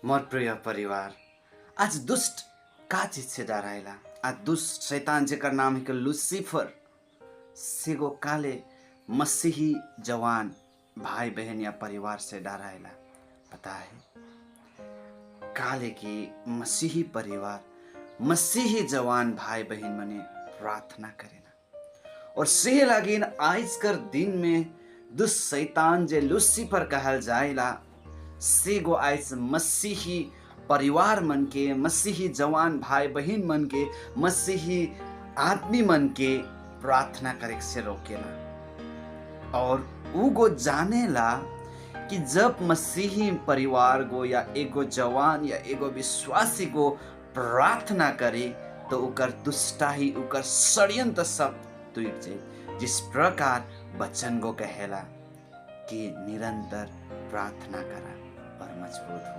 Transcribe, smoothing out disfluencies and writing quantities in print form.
मोर प्रिय परिवार, आज दुष्ट का चीज से डराएला? आज दुष्ट शैतान, जेकर नाम है कि लूसीफर, सेगो काले मसीही जवान भाई बहन या परिवार से डराएला, पता है? काले की मसीही परिवार, मसीही जवान भाई बहन मने प्रार्थना करेला और से लागिन आज कर दिन में दुष्ट शैतान, जे लूसीफर कहल जाएला, से गो आइज मसीही परिवार मन के, मसीही जवान भाई बहन मन के, मसीही आदमी मन के प्रार्थना करे से रोकेला। और ऊ गो जानेला कि जब मसीही परिवार गो या एगो जवान या एगो विश्वासी गो प्रार्थना करे, तो उकर दुष्टाही, उकर षड्यंत्र सब टूट जाए, जिस प्रकार वचन गो कहेला कि निरंतर प्रार्थना करा और मजबूत हो।